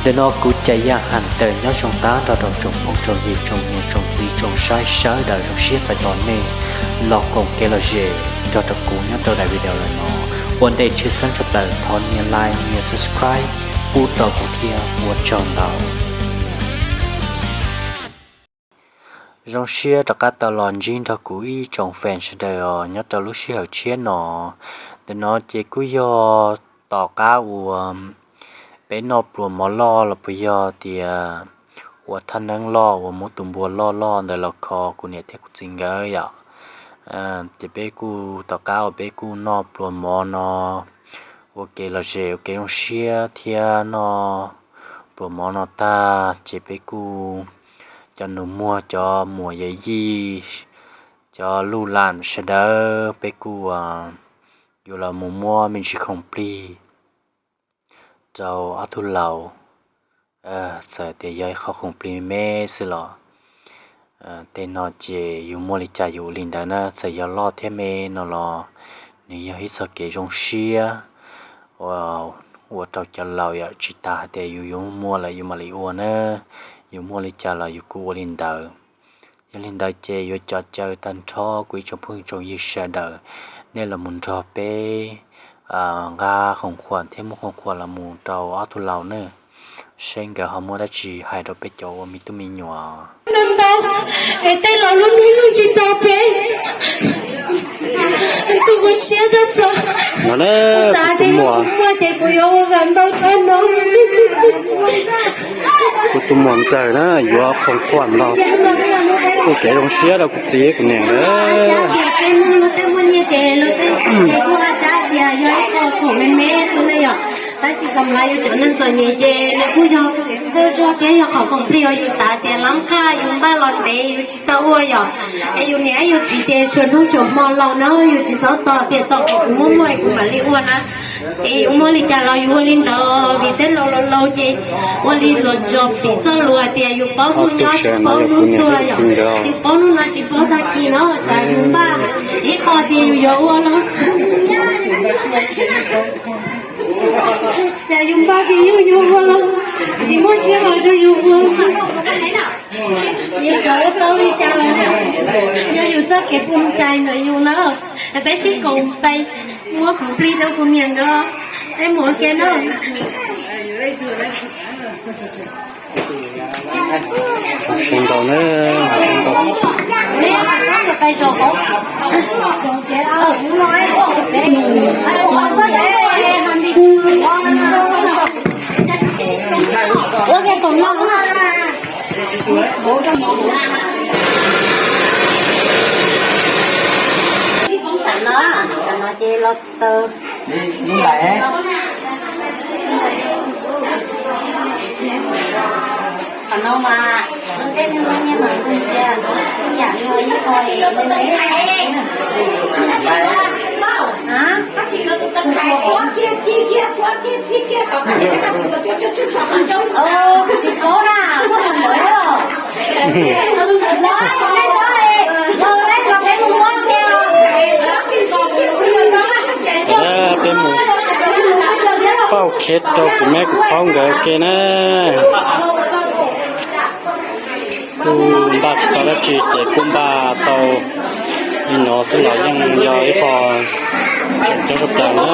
Ntawm no kuv Cais Yaj Ham Tawm nyob zoo tag nrho rau tsoom phooj tsoom ywg tsoom niam tsoom txiv tsoom saib sawv daws, zoo siab txais tos nej los koom kev lom zem nrog rau kuv nyob rau daim video lawm no. Ua ntej tshwj xeeb tshaj plaws thov nias like nias subscribe pub tau kuv thiab, ua tsaug ntau. Zoo siab rov qab tau los ntsib nrog kuv ib tsoom fans sawv daws os nyob rau lub sij hawm tshiab no. Ntawm no ces kuj yog tom qab uas peb noj pluas mov loj los puas yog tias ua thaj neeb loj uas muab tus npua loj loj ntawd los kho kuv niam thiab kuv txiv nkawd yom. Ces peb kuj tom qab uas peb kuj noj pluas mov no ua kev lom zem ua kev zoo siab thiab noj pluas mov no tag ces peb kuj cov nus muag cov muam yawm yij cov luj lam sawv daws peb kuj yuav los mus muab me ntsis khoom plig rau ob tug laus. Txawm tias yog ib qho khoom plig me me xwb los tej no ces yus muaj li cas yus ua li ntawd na, txawm yog loj thiab me no los nws yog ib txoj kev zoo siab ua rau cov laus yom, tsis tas hais tias yus yuav muaj lawm yus mam li ua na, yus muaj li cas los yus kuj ua li ntawd. Yog li ntawd ces yuav cov caw tag nrho kuv ib tsoom phooj tsoom ywg sawv daws, nej los mus nrog peb nqa khoom khuam thiab muab khoom khuam los mus rau ob tug laus na, seb nkawd ho muaj dab tsi hais rau peb cov ua me tub me nyuam. Ntau, es tej laus lub hnub nyoog tsis tau peb, tus kuv siab tshaj plaws. Kuv xav tias yog kuv muaj ces kuv yuav ua vam ntau tshaj no. Kuv tus muam ntxawm na yuav khoom khuam los ua kev zoo siab rau kuv txiv kuv niam nkawd. Tej muaj nyiaj ces luag tej kuj hais tias yog ib qho khoom me me xwb na yom, tab sis xam lawv yus cov neeg txom nyem ces nws kuj yog thawj zog thiab yog qhov khoom plig uas yus xav tias lab qhaj yus npaj los ntev yus tsis tau ua yom. Es yus niam yus txiv ces tsuas hnub tsuas hmo laus na, yus tsis txhob tos tias tom qhov kuv muaj muaj es kuv mam li ua na. Es yus muaj li cas los yus ua li ntawd, vim tej laus laus laus ces ua li los tso piv txoj lus hais tias yus paub hnub nyob tsis paub hnub tuag yom. Yus paub hnub no tsis paub tag kis no, tsam yus npaj ib qho ces yus yuav ua los, tsam yus npaj ces yus yuav ua los, tsis muaj siab los rau yus ua. Yus txawm ua tau li cas los yog yus txoj kev pum cai ntawm yus na. Peb sib koom pais muab khoom plig rau kuv niam nkawd, peb mus ua ke na. Zoo siab ntau na, zoo siab ntau. Ua ke koom no. Tam no, tam no ces los taws. Qhov no mas tej neeg muaj nyiaj mas mus ntsia ib yam li ib qho li. Tsis paub na, muaj tus muam os. Peb mus pauj khev rau kuv me kuv phaub nkawd ke na. Kuj npaj tsis tau dab tsi ces kuj npaj tau li no xwb los yeej yog ib qho tseem ceeb tshaj plaws na.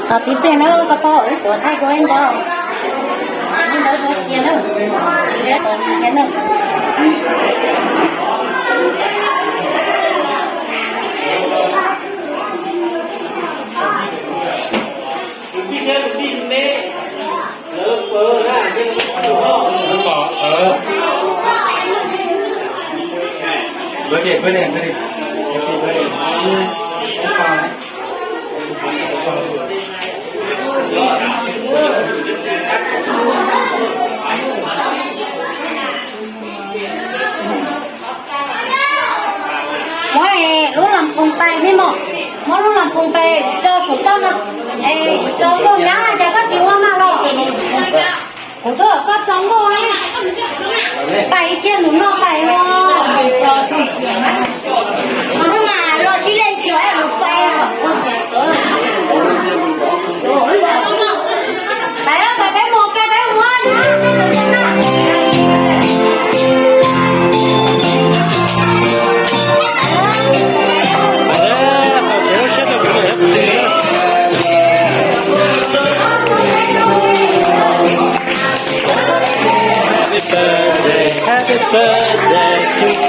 Tos tib pliag na koj pog, wb tuav thaij dua ib ntawd. Ib ntawd dua kiag na. Muab lub las poos tais me mom, muab lub las poos tais tso saum toj no, es tso lub nyab cas koj tsis ua mas los. Koj tso nkauj, pais kiag nus no pais os. Los sib leej tso es mus fais. Pais, pais peb mus, peb mus na. Happy birthday to you.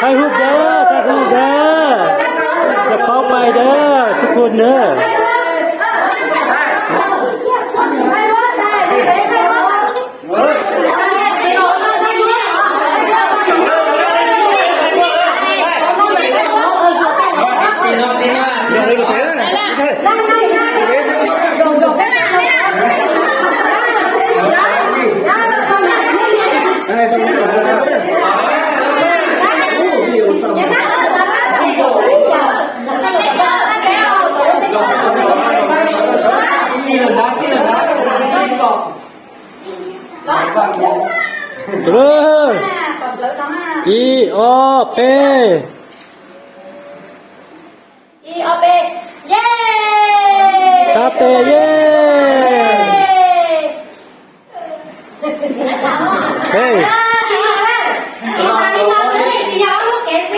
Thaij hub dawb, thaij hub dawb. Yog qhov pais dawb txhua kua na. Ib, ob, peb. Ib, ob, peb. Ye! Txhais tes, ye! Hey. Txhob ntxim, txhob ntxim.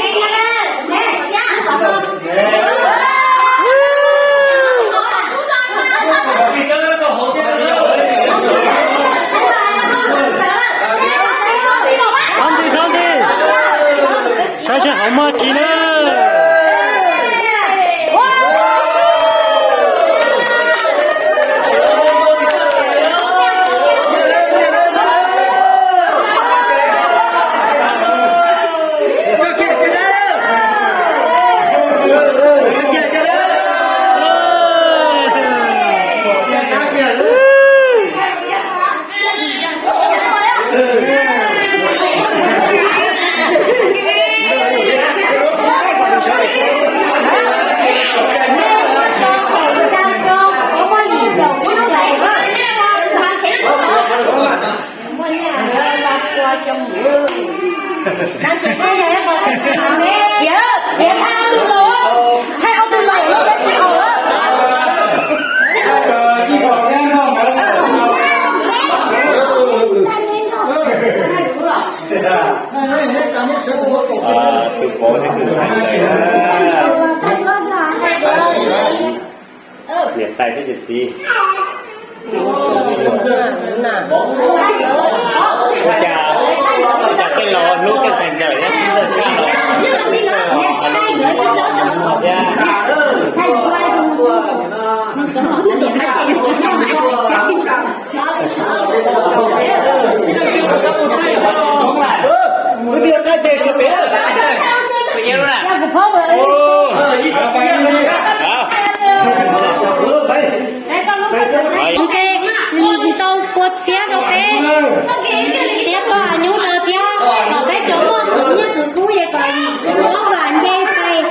Saib seb hauv muaj tsi na. Niam tais thiab niam txiv. Thiab koj nyuj rau thiab, kom peb cov muaj kwv nyiaj kwv kub es kom muab vam nce pais.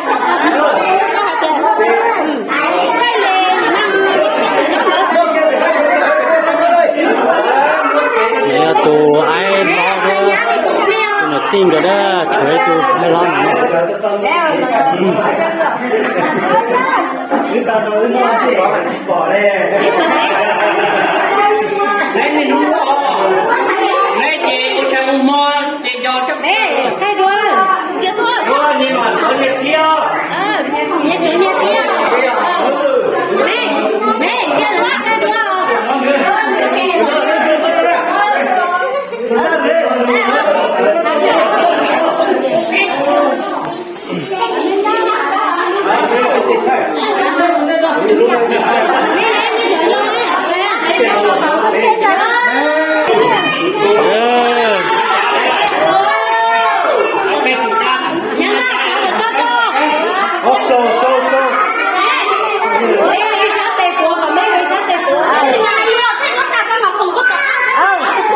Yog tus aib hlob, tus niam tij nkawd na, tshuav ib tug aib hlob no.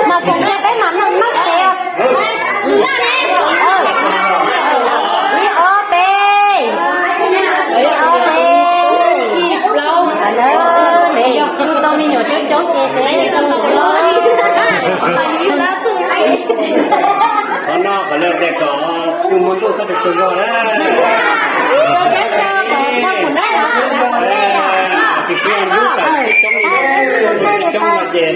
Mas foom tes peb mam noj noj tes. Ib ob peb, ib ob peb. Tau me nyuam coob coob ces sev. Qhov no qhov lawv tias kom tus muaj ntuj txhob tu txog zog na. Tsis siab ntub kom coob coob no ces, coob no ces.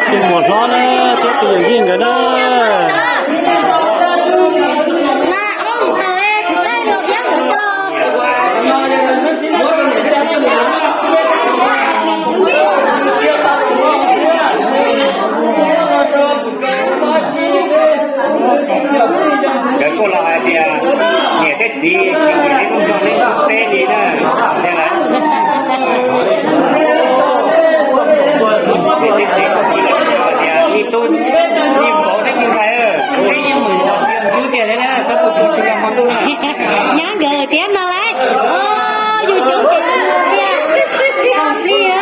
Tus muam hlob na, thiab tus yawm yij nkawd na. Nkawd kuj los hais tias niam thiab txiv tsis nyiam ib lub nrog neb noj teb li na, thiab lawm. Niam thiab txiv kuj tsis nyiam tias ib tug, ib vauv thiab ib ntxhais, neb yeej mus ua tiag tiag thiab na, txhob tu tu tug yog hmo ntuj na. Nyab nkawd thiab no lauj, yus coob ces tiag, tiag, tiag.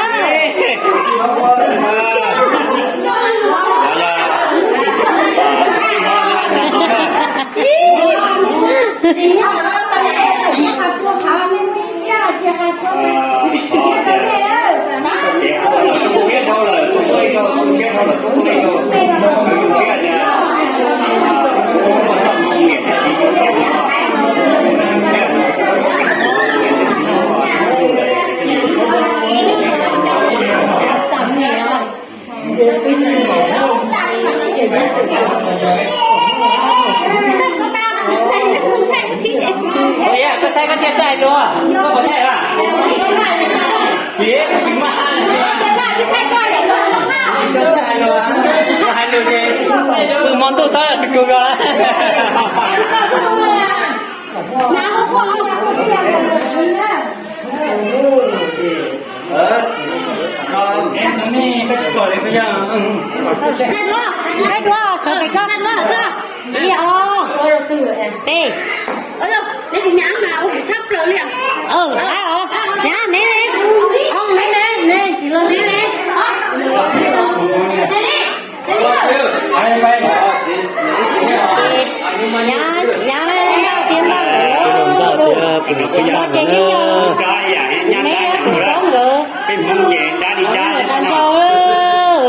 Ua, koj thaij koj thiaj txawj hais lus, koj puas thaij lus? Tsis, tsis muaj hais lus, hais lus ces pw hmo ntuj txhob tsis kws zog. Ib ob peb. Nyab ne, ne, ne, tsis los ne, ne. Nyab, nyab, tiab ntaj, tiab ntaj ces ib nyuag me tus hlob nkawd, tag nrho,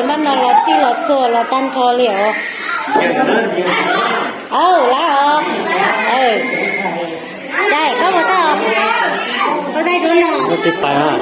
naj no los txhij los txhua los tag nrho li os. Aw, lawm os. Cas koj puas tau? Koj tib pais.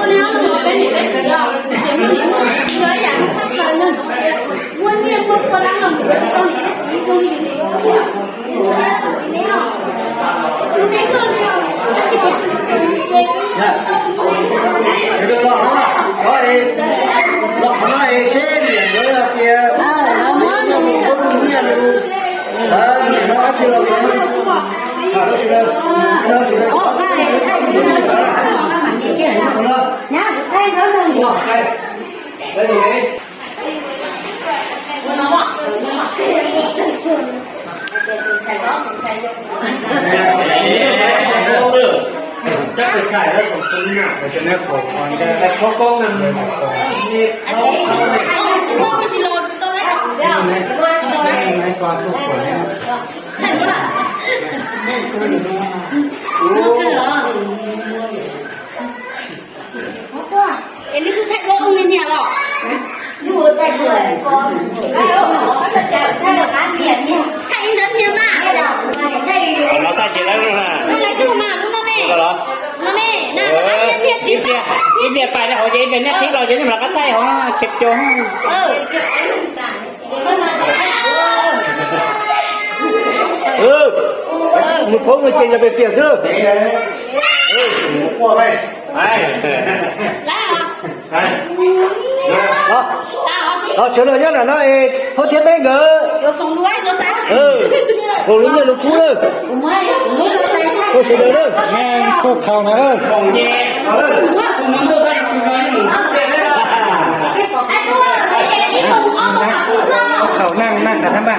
Es neb kuj thaij duab ua me nyuam los? Thaij ib nrab niag mas. Thaij lawv lub no ne. No ne, na, ib tiag pais rau hauv ces ib tiag niag tib los ces nej mam rov qab thaij hauv ces cov Mus phob mus ces yog pem piam xwb. Los sawv daws nyob nram no es Phob thiab Peb nkawd, foom lub nyiaj lub kub lawm, foom sawv daws lawm. Kuj khaus na, khaus na na na.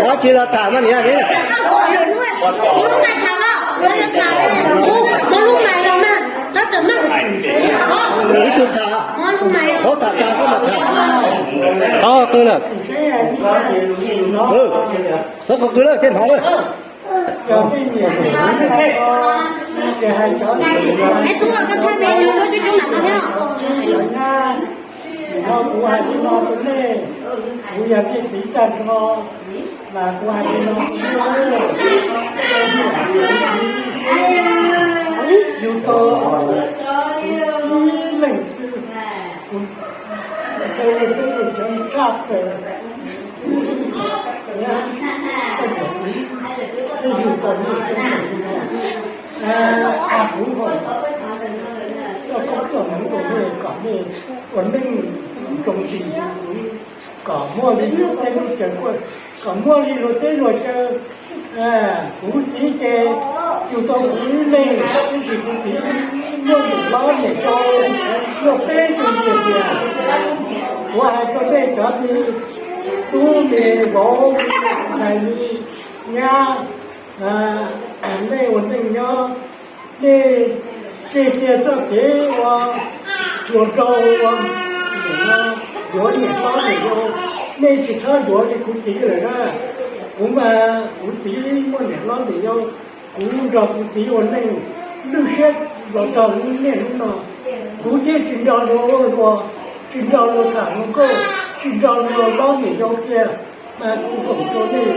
Ua tsis los tham mas niam. Ib tug tham, hauv tham tas koj mam tham. Qhov qw lawm. Qhov qw lawm thiaj hnov lawm. Kuv hais li no rau nej, kuv yog nej txiv tag nrho, mas kuv hais li no rau nej, yus tau ib leeg twg, kuv rau nej peb yus cov tshaj plaws, nej yug tau nej, kuv coj koob coj hmoov rau nej kom nej ua neej zoo tsis, kom muaj li luag teb luag chaw, kom muaj li luag teb luag chaw. Kuv txiv ces yug tau kuv ib leeg, tab sis kuv txiv muaj niam hlob niam yau muaj peb tug tiag tiag. Kuv hais rau nej cov me tub me vauv, me ntxhais me nyab, nej ua neej nyob, nej tseg kiag txoj kev ua tsuas rau ua yuav niam hlob niam yau, nej tsis txhob yuav li kuv txiv lawm na. Kuv mas kuv txiv muaj niam hlob niam yau, kuv nrog kuv txiv ua neej lwj siab los txog lub niaj hnub no. Kuv thiaj tsis nrog luag ua luag, tsis nrog luag tham luag nkauj, tsis nrog luag hlob niam yau kiag. Mas kuv foom rau nej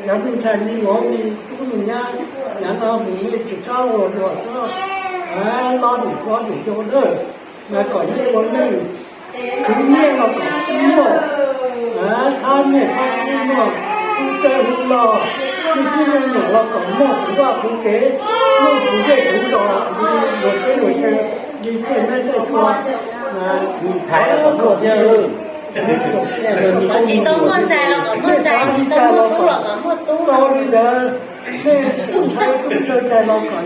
cov me ntxhais me vauv me tub me nyab, yav no mus nej tsis txhob ua luag txhob hlob niam hlob niam yau lawm, mas kom nej ua neej khwv nyiaj los kom muaj, thab nyiaj thab kub muaj, hu txawj hu los, nej tib leej nyuam los kom muaj kuv vaj kuv tsev, muaj kuv zej kuv zos, luag teb luag chaw, li tej neeb tej tsuag, ntxhais los kom muaj thiab. Tsis tau muaj ntxhais los kom muaj ntxhais, tsis tau muaj tub los kom muaj tub. Tau li ntawd, nej tus ntxhais tub ntxhais los kom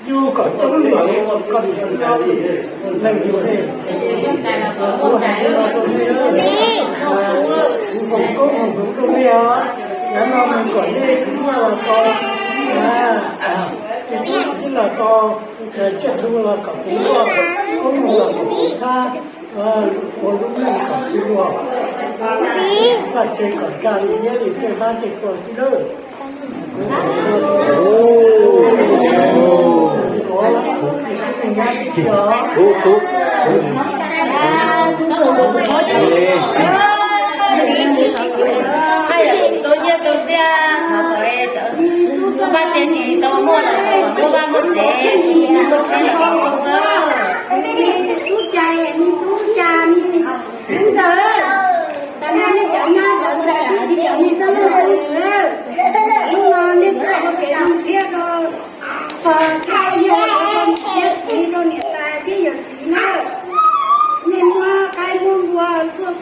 yug kom coob li, kom tsis tau leej yug li. Kuv hais li no rau nej, kuv foom koob foom hmoov rau nej os. Yav no mus kom nej tsis muaj los tau, tsis tau tsiaj txhu los kom kuv muaj, koob los kom kuv txhab, ua lub neej kom tsis luag, txhaj tse kom tsa li nyiab li tej hlab tej kua xwb nawb. Tus nyiaj tus txiaj, thov kom tus vaj tsev tsis tau muaj los kom muaj vaj muaj tsev, muaj tsheb muaj tub. Tub cai, tub cai, tub ntxawm, tam no nej cov nyab cov ntxhais, nej cov me xeeb leej xeeb ntxwv, hnub no nej tuaj ua kev zoo siab rau, txog txhua yam rau siab txiv rau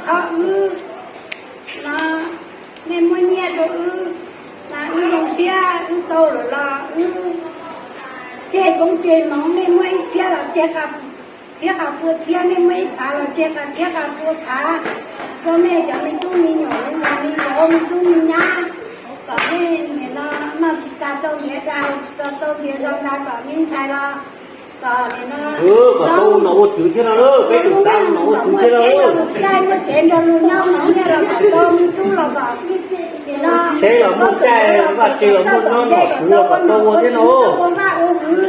Qhov wb no, nej muab nyiaj rau wb, mas wb zoo siab wb tau lawm los wb ceg koob ceg hmoov, nej muab ib txhiab los ceg qas txhiab qas pua txhiab, nej muab ib phav los ceg qas txhiab qas pua phav, rau nej cov me tub me nyuam, me nyuam me vauv, me tub me nyab, kom nej nim no noj tsis tas tau ntiav dag, tsis tau ntiav zoo dag, kom nej ntxhais los kom nim no kom tau ua nom ua tswv thiab no, peb tus xav ua nom ua tswv thiab no. Caij muaj tsev nrog luag nyob, nyiaj los kom tau, me tub los kom seb los muaj caij, vaj tse los muaj nyob, nom tswv los kom tau ua thiab no. Vaj ua hwv,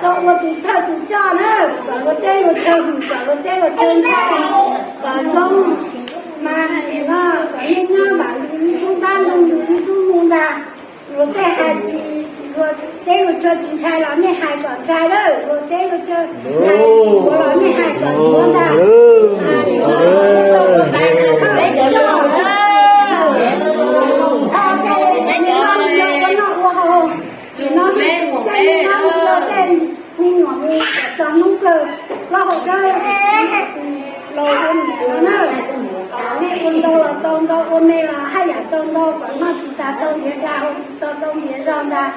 tau ua tus thawj tus coj na, kom luag teb luag chaw hwm, kom luag teb luag chaw ntxhais, kom zoo, mas nim no kom nej nyob mam li ib tug ntab ntoog, ib tug mus ntag. Luag tej hais tsis, luag teb luag chaw tsis ntshai los nej hais kom ntshai lawm, luag teb luag chaw hais tsis ua los nej hais kom ua ntag. Nim no tej me nyuam mus kom txog hnub kawg, plaub hau dawb, laus ua niam no na, kom nej ua ntau los tau ntau, ua me los haj yam tau ntau, kom noj tsis tas tau ntiav dag, haus tsis tas tau ntiav zog ntag.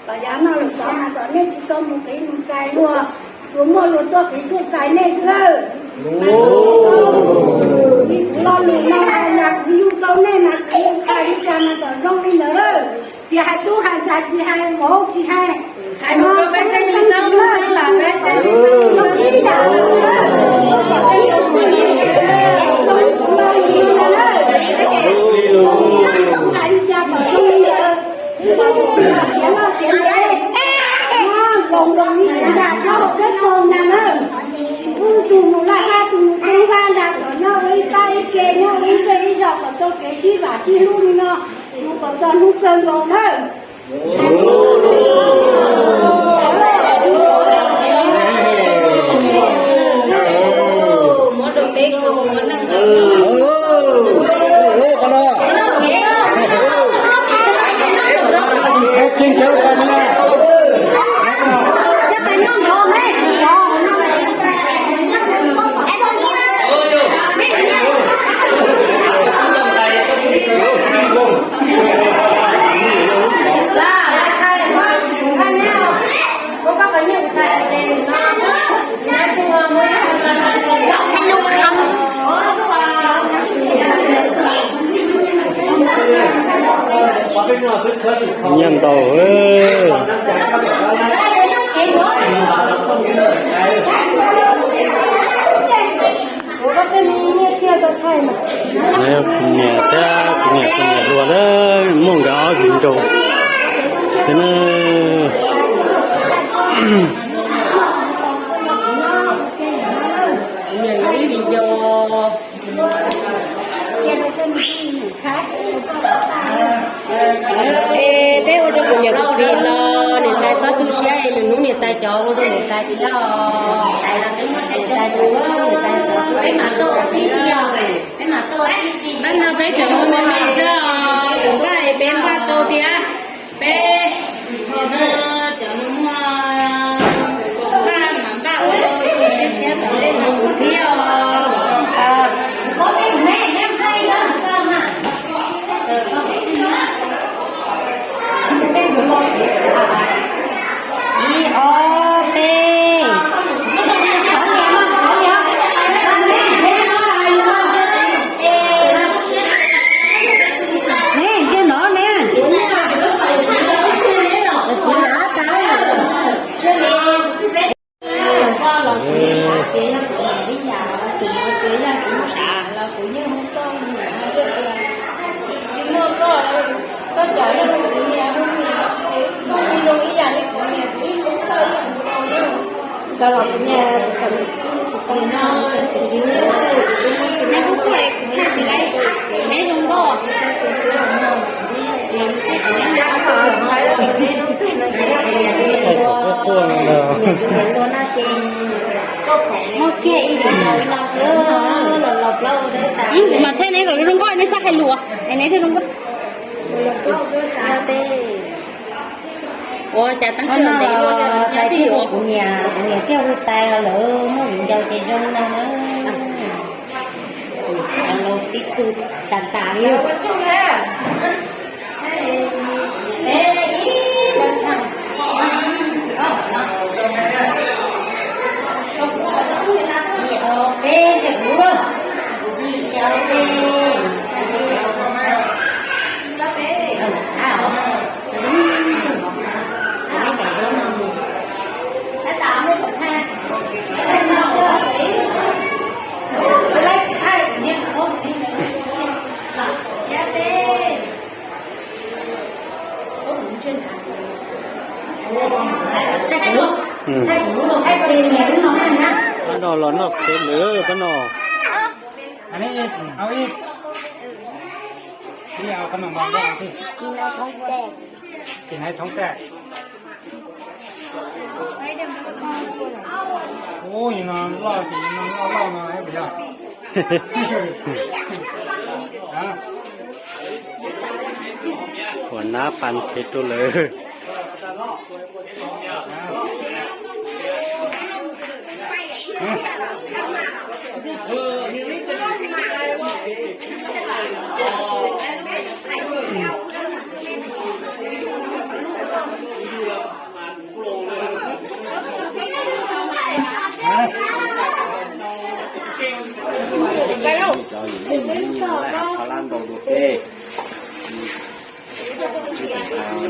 Kom yav no lawm tod mas kom nej tsis tau mus qiv mus txais luag, luag muaj luag tuaj qiv tuaj txais nej xwb lawm. Kuv lo lus no mas kuv yug tau nej mas kuv hais li cas mas kom zoo li ntawd lawm. Tsis hais tub hais ntxhais, tsis hais vauv tsis hais, hais no peb tej neeg xeeb xeeb lam peb tej neeg xeeb xeeb lam. Hais li cas kom zoo li ntawd. Siav loj siav ntev, nyob nkoos nkoos ib ntag, nyob hauv peb koog ntag na. Wb tug mus laj hab tug mus tub vaj ntag, kom nyob ua ib pab ib ke, nyob ua ib zej ib zos, kom tau kev sib vam sib hlub li no mus kom txog hnub kawg nkaus nawb. Nyiaj ntau. Kuv niam thiab kuv niam tus niam hluas na, muaj nkawd ob viv ncaus xwb na. Es peb ua rau kuv niam kuv txiv los niam tais txhob tu siab, es lwm hnub niam tais cov ua rau niam tais thiab os. Niam tais, niam tais, peb mam tuaj ua tib si os, peb mam tuaj ua tib si. Hnub no peb tseem mus me me xwb os, vaj es peb npaj tau thiab. Peb cov no muaj npaj mam npaj ua rau tshiab tshiab tom peb mus thiab os. Ib ob peb. Ne, ntsia no ne. Txiv lav tas. Neb kuj kuj thaij tsis laib, neb zoo nkauj. Muab kiag ib viv ncaus no xwb, los plaub. Kuv mam thaij neb kom zoo nkauj, neb txhob hais lus, es neb thiaj zoo nkauj. Ua cas tab sis no los tais thiaj hu kuv niam, kuv niam thiaj hu tais, lawv muaj viv ncaus ces zoo no na. Tus tas tas li. Pab no los noj qhauv lawm pab no. Ua no loj ces no loj loj no puas yog? Ua nab pas qhauv rau lawm.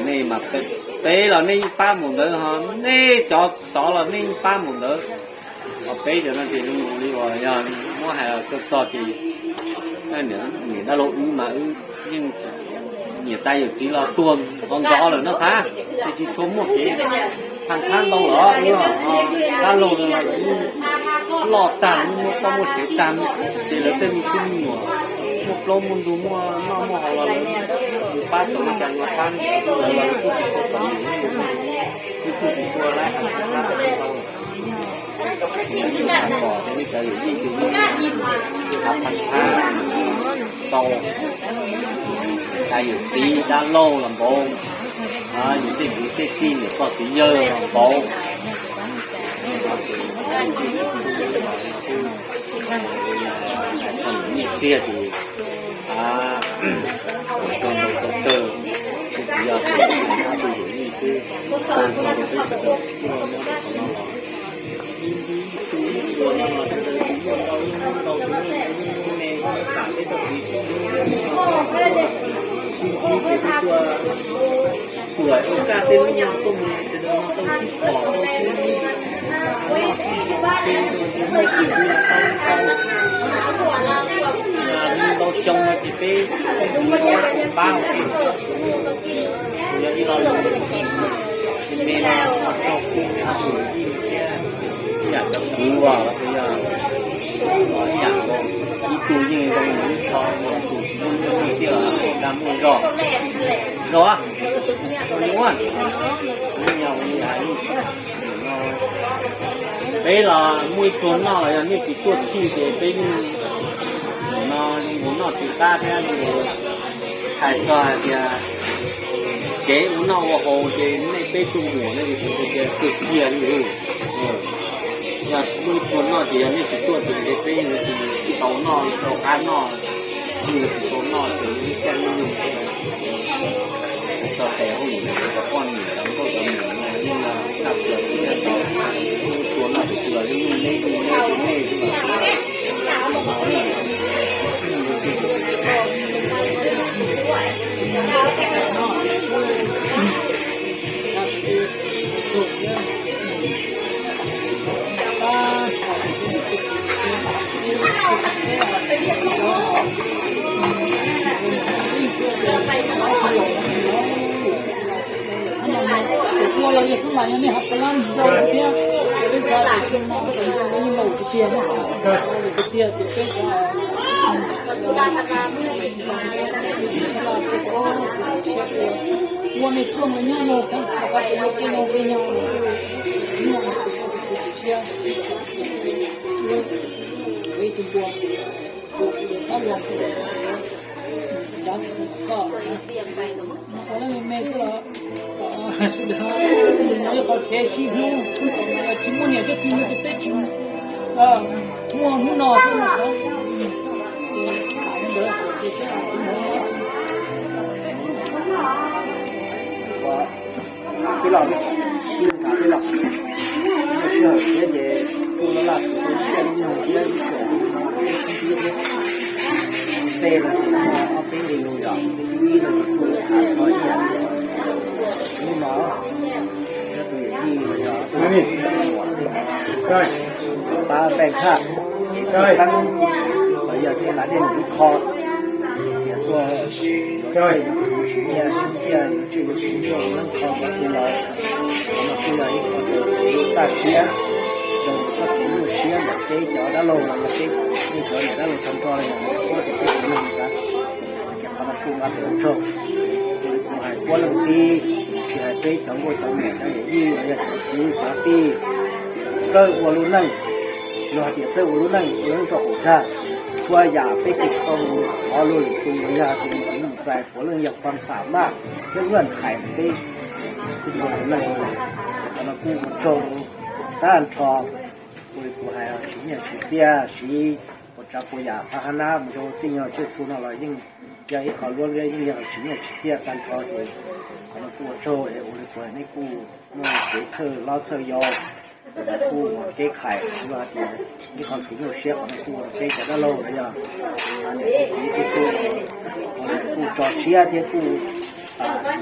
Nej mas peb los nej yeej pab mus ntawd ho, nej cov tod los nej yeej pab mus ntawd. Ho peb cov no ces zoo li uas yog muab hais txog txog ces niam dab laug wb mas wb yeej nyiam tais yawm txiv los tuag nqov nqov lawm no xav, ces tsis tshua muaj kev thaj thab ntau los dab laug loj tag, muaj toj muaj sev tag, ces lawv tej me tub me nyuam muaj plaub muaj ntug muaj noj muaj haus los lawv pab tau li cas los pab, lawv los lawv kuj tsis tshua txom nyem, kuj tsis tshua laib. Pom tias nej cov yawm yij ces yeej thab thab tau, tais yawm txiv dab laug los npaum, yus tej kwv tej tij niam pog txiv yawg los npaum. Nyiaj txiag ces tau ntau tau tsawg, tsis yog tias tus yawm yij xwb, tau ntau rau peb sawv daws tuaj nyob rau qhov no los ib ib tug ib tug no los sawv daws tus muaj ntau yeej muaj ntau, tus muaj me me muaj me, muaj me txam peb tau tiv tsis ntub, tus ntsib ces peb tuaj xuas ua kaj tej lub no tuaj mus sawv daws no tau sib pom tau sib ntau xyoo no ces peb pab yog ib lo lus me no tau kuv me no tus yij thiab ib yam cov kwv los los yog ib yam, ib tug yeej zoo ib qho, tus tsis muaj nyuj muaj twm los dag muaj zog, zog, zoo li ua. Peb los muaj ib pluag noj los yog nej tsis tuaj txhij ces peb yeej, no zoo nkaus noj tsis qab thiab, hais txog hais tias kev ua noj ua haus ces nej peb tug muam no ces kuv tias kawg kiag li. Yog muaj ib pluag noj ces yog nej tsis tuaj ces peb yeej tsis tau noj, tsis tau qab noj, yeej tsis tau noj ces yeej caij yeej nyoog. Txog tes hauj lwm cov poj niam cov nkauj cov muam no yeej tshaj plaws xwb, tau ib pluag noj ces tsuas yeej neb yeej neb nej xwb. Ua los yog kuj lam yog nej ho pab lab ntau thiab, peb xav tias xyoo no peb yeej laus tiag tiag na, laus tiag tiag ces peb xav ua nej xyoo no nyob no xav qab tes ua ke no ke no, siab, ib tug npua, tus tab los, cov koj, koj lab me me xwb los, sawv daws no ib qho kev sib hlub, tsis muaj niam thiab txiv mus ces peb tsis muaj hnub no thiab no xav. Tij laug, tij laug, sij hawm thiab ces kuj laj laj kuv tus tsiaj lub nug thiab ib tsoom ib tsoom ib thiab. Tej no ces muaj ob peb li lus yom, ib no ces kuj tham txog ib yam hnub no, tus yawm yij los yog tus pab npeej haj, txhaj xeeb los yog tej qav dej mus ib qho, tias tuaj yuav tswj yuav txhuv siv nyiaj siv txiaj, yuav tswj yuav txhuv tuaj ua neeb kho ua ke los, no kuj yog ib qho txoj siab rau txoj kev nyuaj siab ntawm peb cov dab laug los yog peb, peb cov niam dab laug tag nrho los yog txhua tus tib neeg tas. Ces qhov no kuj nqa tes ua tsaug, kuv hais puab leej tib, tsis hais peb cov nkauj cov muam cov yawm yij los yog cov kwv cov tij, txawj ua lub neej, yog hais tias txawj ua lub neej ua neej rau hauv dag, txhua yam peb kuj tsis tau mus thov luag lwm tus los yog hais tias mus txais puav leej yog pab xam maj thiab luaj nthais peb kuj ua lub neej. Qhov no kuj ua tsaug tag nrho, ua li kuv hais siv nyiaj siv txiaj siv ua tsav puas yam pab hab nab mus rau tej nyuag tsiaj txhu no los yeej yog ib qho luab liab, yeej yog siv nyiaj siv txiaj tag nrho ces qhov no kuj ua tsaug es ua li kuv hais nej kuj muaj kev txhawj hlob txhawj yau, kuj muaj kev khais, yog hais tias ib qho kev nyuaj siab qhov no kuj ua rau peb cov dab laug los yog niam txiv tej tub kuj tso siab thiab kuj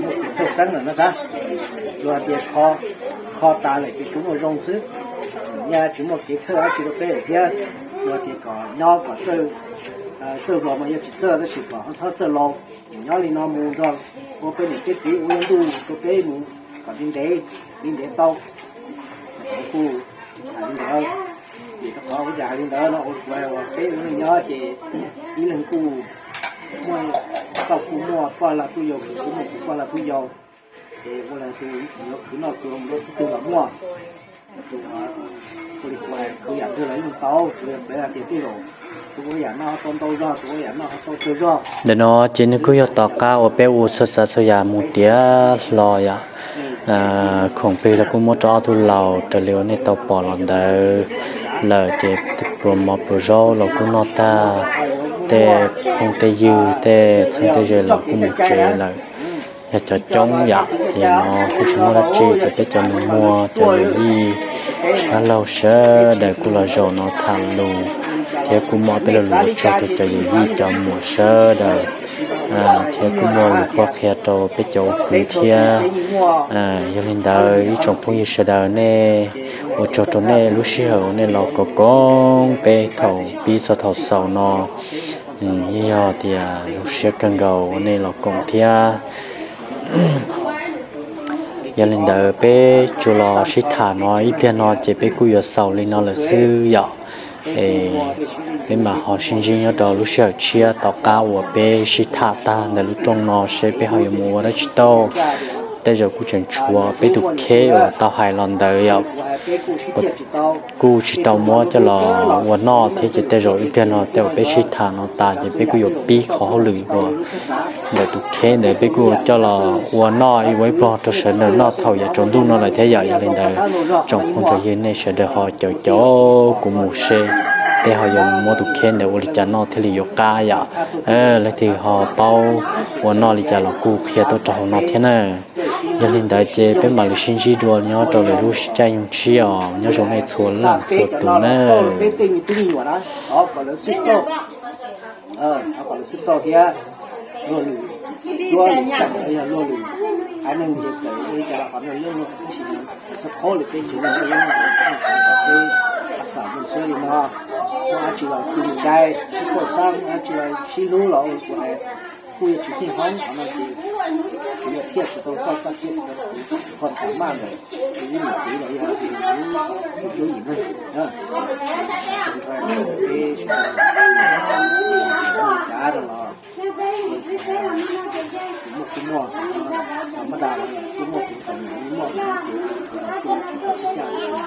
muaj kev txhawj xeeb lawm no xav. Yog hais tias kho tas lawm ces tsuas muaj zoo xwb, nyaj tsis muaj kev txhawj dab tsi rau peb lawm thiab. Yog tias kom nyob kom txawj, txawj vos mas yog tsis txawj tab sis kom ho txhob txawj laus, nyob li no mus nrog ua peb niam peb txiv ua ntuj rau peb mus kom ntev ntev, li ntev tau. Kuj hais li ntawd, vim rau qhov ua cas hais li ntawd no ua kuv hais uas peb ua neej nyob ces ib leeg kuj muaj, tau kuj muaj poj lag tub yau, kuv kuj muaj kuv poj lag tub yau, ces ua li tus yuav khwv noj khwv haus mus rau txij twg los muaj. Ua li kuv hais khwv yam twg los yeej tau, tsuas yog txawm hais tias tej zaum tus ua yam no ho tau ntau zog, tus ua yam no ho tau tsawg zog. Ntawm no ces nws kuj yog tom qab uas peb ua txhua tsav txhua yam mus tiav hlo yom. Khoom plig los kuj muab rau ob tug laus raws li uas nej tau pom los ntawd lawm, ces pluas mov pluas zaub los kuj noj tag, tej phooj tej ywg tej txheeb tej ze los kuj mus tsev lawm. Yog cov coob yam ces no kuj tsis muaj dab tsi, ces peb cov nus muag cov yawm yij dab laug sawv daws kuj los zaum no tham lus, thiab kuj muaj ob peb lo lus ua tsaug rau cov yawm yij cov muam sawv daws, thiab kuj muaj lus qhuab qhia rau peb cov ua kwv thiab. Yog li ntawd ib tsoom phooj ywg sawv daws, nej, ua tsaug rau nej lub sij hawm uas nej los koom koom peb thaum pib txog thaum xaus no. Yeej yog tias zoo siab kawg nkaus uas nej los koom thiab. Yog li ntawd peb tsuas los sib tham no ib pliag no ces peb kuj yuav xaus li no lawm xwb yom. Peb mam ho sib ntsib nyob rau lub sij hawm tshiab tom qab uas peb sib tham tag ntawm lub rooj no seb peb ho yuav mus ua dab tsi tau. Tej zaum kuj tseem tshuav peb tus kheb uas tau hais los ntawd yom, kuj tsis tau muab coj los ua noj thiab, ces tej zaum ib pliag no tej uas peb sib tham no tas ces peb kuj yuav pib qhov hauj lwm uas ntawm tus kheb ntawd peb kuj coj los ua noj ib ua ib pluag rau sawv daws noj thaum yav tsaus ntuj no lawm thiab yom. Yog li ntawd tsoom phooj tsoom ywg nej sawv daws ho caum caum kuv mus seb peb ho yuav mus muab tus kheb ntawd ua li cas noj thiaj li yuav qab yom. Leej twg ho paub ua noj li cas los kuj qhia tuaj rau hauv no thiab na. Yog li ntawd ces peb mam li sib ntsib dua nyob rau lwm lub caij nyoog tshiab os. Nyob zoo nej txhua leej txhua tus na. Kom lawv xwb tau thiab luag lwm cuab lwm xeem los yog luag lwm haiv neeg ces txawm ua li cas los qhov ntawd yeej tab sis xub qhob lwm peb tsis muaj peb xam mus txhua li no, muaj dab tsi los kwv mus cai sib kauj xab, muaj dab tsi los sib hlub los ua kuv hais kuj yuav tsis thiaj hoob qhov no ces kuv yuav thiaj tsis tau koj koj thiaj tsis tau kuv, qhov xam maj ntawm kuv ib niam txiv los yog kuv cuab yim neeg, peb cav rau los kuv muaj kuv muaj, mab das los kuj muaj kuv tseem muaj kuv kuv kuv kuv kuv